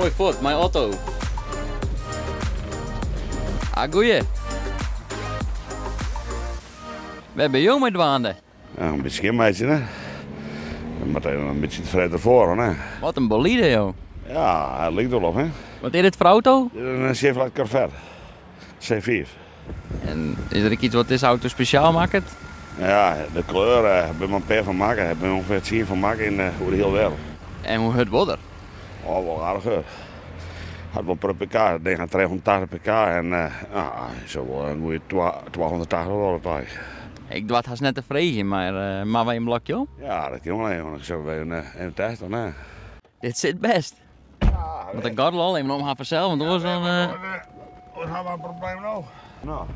Moai fuort, mei Otto. Ah, goeie. Wêr binne jo mei dwaande? Ja, in bytsje skjinmeitsjen, hè. Dan moat even in bytsje it fret derfoar, hè. Wat in bolide, joh. Ja, it liket wol op, hè. Wat is dit foar auto? Dit is in Chevrolet Corvette C5. En is der ek iets wat dizze auto spesjaal makket? Ja, de kleur, der binne mar in pear fan makke. Der binne ûngefear tsien fan makke yn oer de hiele wereld. En hoe hurd wol er? Oh, wol aardich hurd. Hat wol per pk, it ding hat 380 pk en ja, sil wol in goeie 280 wol it eins. Ik doar it hast net te freegjen, mar moatte wy in blokje om? Ja, dat kin wol even, dan sille we even testen, hè. Dit sit best. Moat de gordel al even om ha fansels, want oars dan. Oars ha we in probleem no. No.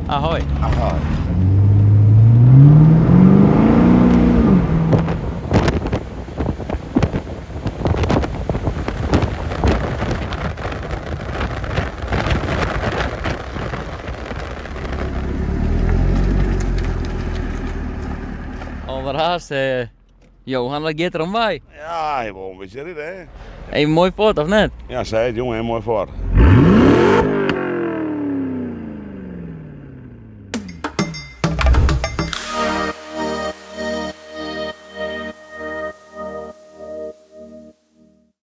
Ahoy. Ahoy. Alderhaast, Johan, wat giet der om wei? Ja, hy wol in bytsje ride, hè. Even moai fuort, of net? Ja, sei it, jonge, even moai fuort.